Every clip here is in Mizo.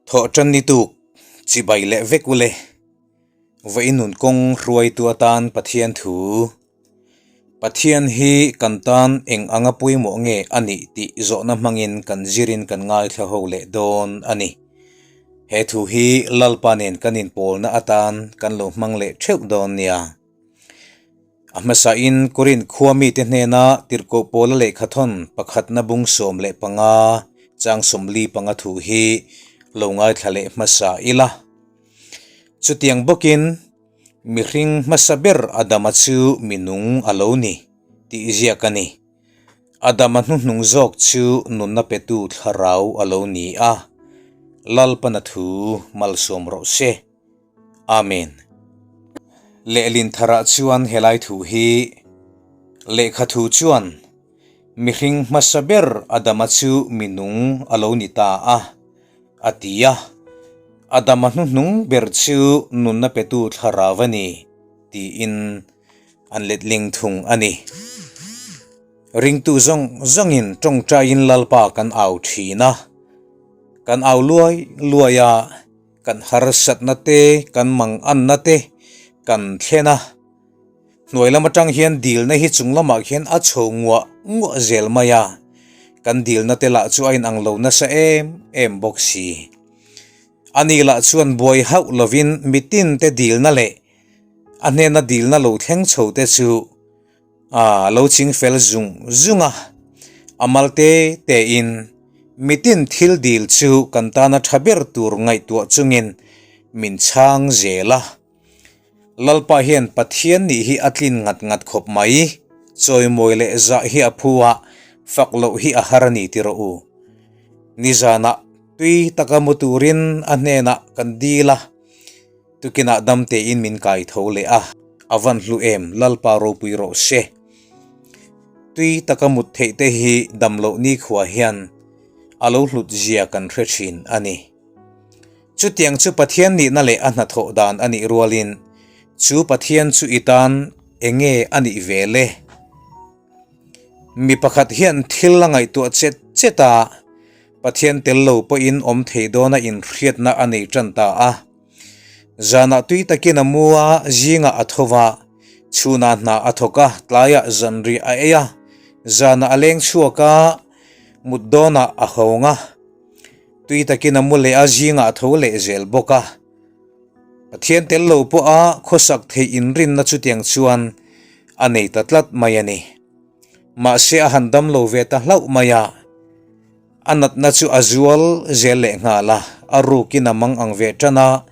Thawhṭan ni tuk chibai leh vek ule. Vawiin nun kawng hruaitu atan Pathian thu. Pathian hi kan tan eng anga pawimawh nge a nih tih zawhna hmangin kan zirin kan ngaithla ho leh dawn a ni. He thu hi Lalpa nen kan inpawlna atan kan lo hmang leh theuh dawn nia. A hmasain Korinth khua mite hnena tirhkoh Paula lehkhathawn pakhatna bung 15 chang 45 thu hi lo ngaithla leh hmasa ila. Chutiang bawkin mihring hmasa ber Adama chu mi nung a lo ni tih ziak a ni. Adama hnuhnung zawk chu nunna petu thlarau a lo ni a, Lalpana thu malsawm rawh se. Amen. Lehlin tharah chuan helai thu hi lehkha thu chuan mihring hmasa ber Adama chu mi nung a lo ni ta a, a ti a. Adama hnuhnung ber chu nunna petu thlarau a ni tiin an letling thung a ni. Ringtu zawng zawngin tawngtaiin Lalpa kan au thin a, kan au luai luai a. Kan harsatna te, kan manganna te kan thlen a, hnuai lam atang hian dilna hi chung lamah khian a chho nguah nguah zel mai a, kan dilna te lah chu a inang lo nasa em em bawk si. Ani lah chuan buai hauh lovin mitin te dilna leh a hnena dilna lo thleng chho te chu A lo ching fel zung zung a, a mal te tein mitin thil dil chu kan tana tha ber tur ngaihtuah chungin min chhang zel a. Lalpa hian Pathian nih hi a tlin ngat ngat khawp mai, chawimawi leh zah hi a phu a, fak loh hi a har a ni ti rawh u. Nizanah tui taka mu turin a hnenah kan dil a. Tukinah dam tein min kai tho leh a, a van hlu em, Lalpa ropui rawh se. Tui taka mut theih te hi dam loh nikhua hian a lo hlut zia kan hre thin a ni. Chutiang chu Pathian nihna leh a hnathawh dan a nih rualin chu Pathian chu i tan enge a nih ve le? Mi pakhat hian thil a ngaihtuah chet chet a, Pathian tel lo pawhin awm thei dawna inhriatna a nei tan ta a. Zanah tui takin a mu a, zingah a tho va, chhunah hna a thawk a, tlaiah zanriah a ei a, zanah a leng chhuak a, mut dawnah a hawng a, tui takin a mu leh a, zingah a tho leh zel bawk a. Pathian tel lo pawha khawsak theih inrinna chutiang chuan a nei ta tlat mai a ni. Mahse a han dam lo ve ta hlauh mai a, a natna chu a zual zel leh nghal a, a rukin a mang ang ve tan a,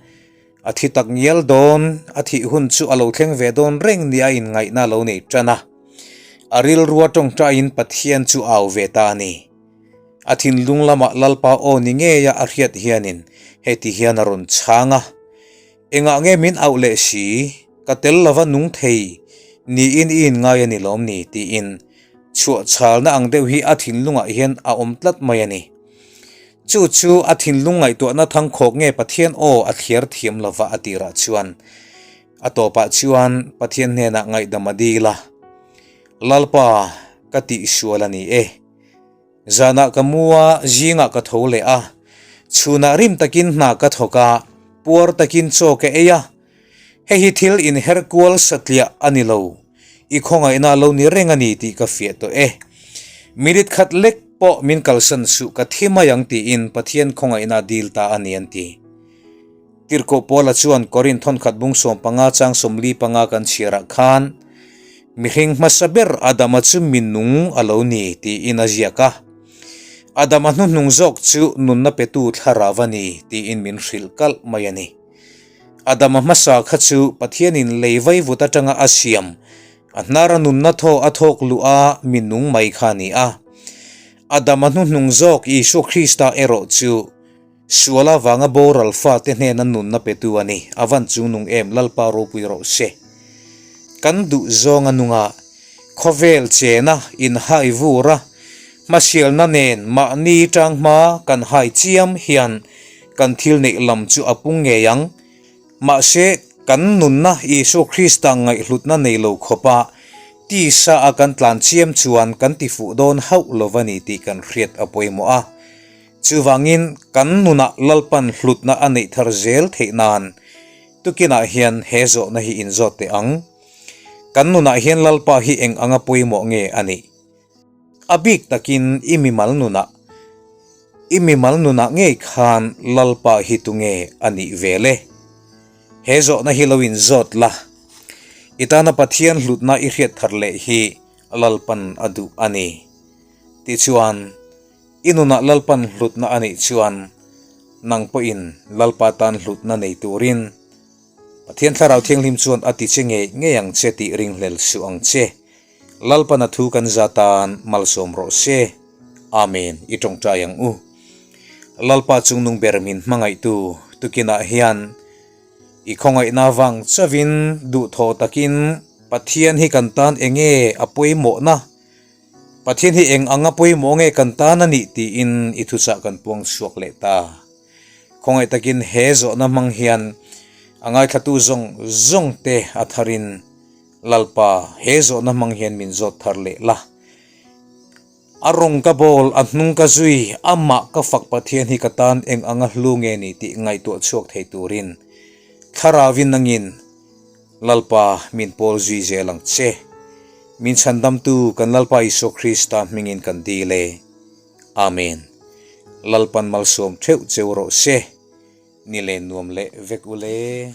a thi tak ngial dawn, a thih hun chu a lo thleng ve dawn reng ni a inngaihna a lo nei tan a, a rilrua tawngtaiin Pathian chu a au ve ta a ni. A thinlung lamah Lalpa aw ni ngeia a hriat hianin heti hian a rawn chhang a, Engah nge min auh leh si? Ka tel lova nung thei niin i inngai a ni lawm ni? tiin chhuahchhalna ang deuh hi a thinlungah hian a awm tlat mai a ni. Chu chu a thinlung ngaihtuahna thangkhawk nge Pathian aw a thliar thiam lova a tirah chuan a tawpah chuan Pathian hnenah ngaihdam a dil a, Lalpa, ka tihsual a ni e. Zanah ka mu a, zingah ka tho leh a. Chhunah rim takin hna ka thawk a, puar takin chaw ka ei a. Hei hi thil inher kual satliah a ni lo, i khawngaihna a lo ni reng a ni tih ka fiah tawh e. Minute khat lek pawh min kalsan suh ka thi mai ang tiin Pathian khawngaihna a dil ta a ni an ti. Tirhkoh Paula chuan Korinth thawnkhat bung 15 chang 45 kan chhiarah khan, Mihring hmasa ber Adama chu mi nung a lo ni tiin a ziak a. Adama hnuhnung zawk chu nunna petu thlarau a ni tiin min hrilh kalh mai a ni. Adama hmasa kha chu Pathianin lei vaivut atanga a siam, a hnara nunna thaw a thawk luh a mi nung mai kha a ni a. Adama hnuhnung zawk Isua Krista erawh chu Sual avanga boral fate hnena nunna petu a ni. A van chung nung em Lalpa ropui rawh se. Kan duh zawng a nunga khawvel chena inhai vur a, hmasialna nen mahni tang hma kan hai chiam hian kan thil neih lam chu a pung ngei ang. Mahse, kan nunna Isua Krista ngaihhlutna nei lo khawpa tisa a kan tlan chiam chuan kan tifuh dawn hauh lo va ni tih kan hriat a pawimawh a. Chuvangin kan nunah Lalpan hlutna a neih thar zel theih nan tukinah hian he zawhna hi inzawt teh ang. Kan nunah hian Lalpa hi eng anga pawimawh nge a nih? A bik takin i mimal nunah, i mimal nunah ngei khan Lalpa hi tunge a nih ve le? He zawhna hi lo inzawt la, i tana Pathian hlutna i hriat thar leh hi Lalpan a duh a ni. Tichuan, i nunah Lalpan hlutna a nih chuan nang pawhin Lalpa tan hlutna nei turin Pathian Thlarau Thianghlim chuan a ti che ngei ngei ang che tih ringhlel suh ang che. Lalpan a thu kan za tan malsawm rawh se. Amen i tawngtai ang u. Lalpa chungnung ber min hmangaihtu tukinah hian i khawngaihna vang chauhin duhthawh takin Pathian hi kan tan enge a pawimawhna, Pathian hi eng anga pawimawh nge kan tan a nih tiin i thuchah kan puang chhuak leh ta. Khawngaih takin he zawhna hmang hian a ngaithlatu zawng zawng te a tharin Lalpa, he zawhna hmang hian min zawt thar leh la. A rawng ka bawl, a hnung ka zui, amah ka fak Pathian hi ka tan eng anga hlu nge ni tih ngaihtuah chhuak thei turin Thlarauvin nangin Lalpa min pawl zui zel ang che. Min chhandamtu kan Lalpa Isua Krista hmingin kan dil e. Amen. Lalpan malsawm theuh cheu rawh se. Ni len nuam leh vek u le.